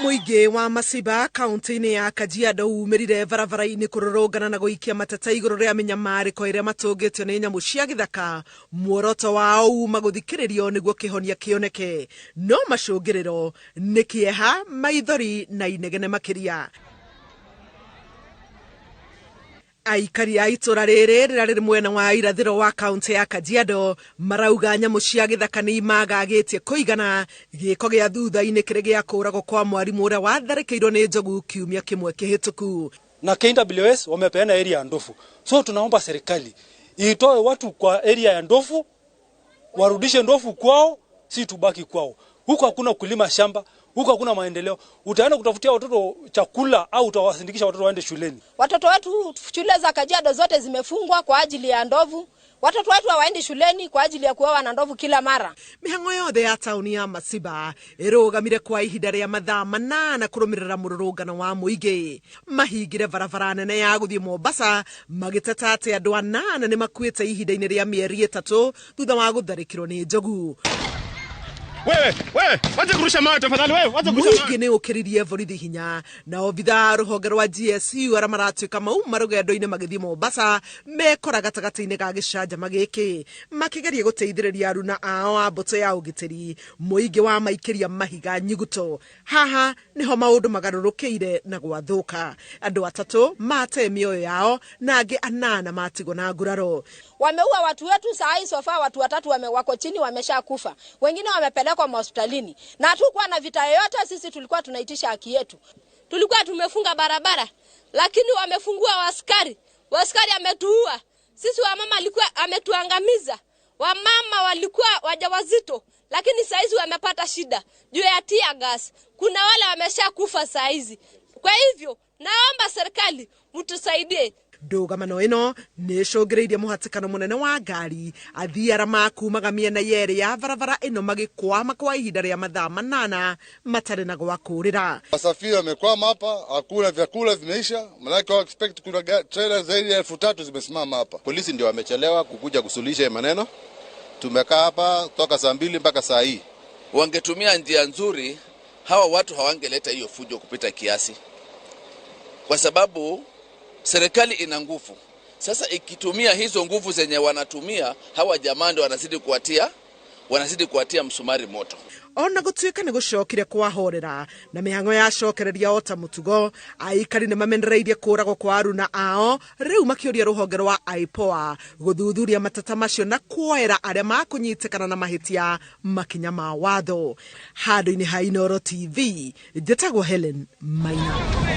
Mũingĩ wa Masiba kaunti-inĩ ya Kajiado umĩrire barabara-inĩ kũrũrũngana na gũikia mateta igũrũ rĩa mĩnyamarĩko ĩrĩa matũngĩtio nĩ nyamũ cia gĩthaka. Muoroto wao uma gũthikĩrĩrio nĩguo kĩhonia kĩoneke, no macũngĩrĩro nĩ kĩeha, maithori na inegene makĩria. Aikari a itũra rĩrĩ rĩrĩa rĩrĩ mwena wa irathĩro wa kaunti ya Kajiado marauga nyamũ cia gĩthaka nĩ imagagĩtie kũigana gĩko gĩa thutha-inĩ kĩrĩ gĩa kũragwo kwa mwarimũ ũrĩa watharĩkĩirwo nĩ njogu kiumia kĩmwe kĩhĩtũku. Na KWS wamepeana area ya ndovu, so tunaomba serikali itoe watu kwa area ya ndovu, warudishe ndovu kwao, si tubaki kwao. Huko hakuna kulima shamba, huko hakuna maendeleo. Utaenda kutafutia watoto chakula au utawasindikisha watoto waende shuleni? Watoto wetu shule za Kajiado zote zimefungwa kwa ajili ya ndovu. Watoto wetu hawaendi shuleni kwa ajili ya kuoa na ndovu kila mara. Mĩhang'o yothe ya tauni ya Masiba ĩrũgamire kwa ihinda rĩa mathaa 8 kũrũmĩrĩra mũrũrũngano wa mũingĩ. Mahingire barabara nene ya gũthiĩ Mombasa magĩteta atĩ andũ 8 nĩ makuĩte ihinda-inĩ rĩa mĩeri 3 thutha wa gũtharĩkĩrwo nĩ njogu. Wewe, wewe, wacha kurusha mawe tafadhali wewe, wacha kurusha mawe. Mũingĩ nĩ ũkĩririe borithi hinya na obitha rũhonge rwa GSU arĩa maratuĩka mauma rũgendo-inĩ magĩthiĩ Mombasa mekora gatagatĩ-inĩ ga gĩcanjama gĩkĩ makĩgeria gũteithĩrĩria aruna ao a mbũtũ ya ũgitĩri. Mũingĩ wa maikĩria mahiga nyuguto. Haha nĩho maũndũ magarũrũkĩire na gwathũka. Andũ 3 mate mĩoyo yao na angĩ 8 matigwo na nguraro. Wameua watu wetu saa hii, sofa watu 3 wako chini wameshakufa. Wengine wamepelekwa hospitalini. Na hatukuwa na vita yoyote, sisi tulikuwa tunaitisha haki yetu. Tulikuwa tumefunga barabara, lakini wamefungua askari. Askari ametuua. Sisi wamama alikuwa ametuangamiza. Wamama walikuwa wajawazito, lakini saa hizi wamepata shida juu ya tear gas. Kuna wale wameshakufa saa hizi. Kwa hivyo naomba serikali mtusaidie. Ndũgamano ĩno nĩ ĩcũngĩrĩirie mũhatĩkano mũnene wa ngari, athii arĩa makumaga mĩena yerĩ ya barabara ĩno magĩkwama kwa ihinda rĩa mathaa 8 matarĩ na gwa kũũrĩra. Wasafiri wamekwama hapa, hakuna vyakula vimeisha, maanake wa expect kuna trailer zaidi ya 3000 zimesimama hapa. Polisi ndio wamechelewa kukuja kusuluhisha maneno. Tumekaa hapa toka saa 2 mpaka saa hii. Wangetumia njia nzuri, hawa watu hawangeleta hiyo fujo kupita kiasi, kwa sababu serikali ina nguvu. Sasa ikitumia hizo nguvu zenye wanatumia, hawa jamaa ndio wanazidi kuwatia msumari moto. Ona gũtuĩka nĩ gũcokire kwahorera na mĩhang'o yacokereria ota mũtugo, aikari nĩ mamenereirie kũragwo kwa aruna ao, rĩu makĩũria rũhonge rwa IPOA gũthuthuria mateta macio na kuoera arĩa makũnyitĩkana na mahĩtia makinya ma watho. Handũ-inĩ ha Inooro TV, njĩtagwo Helen Maina.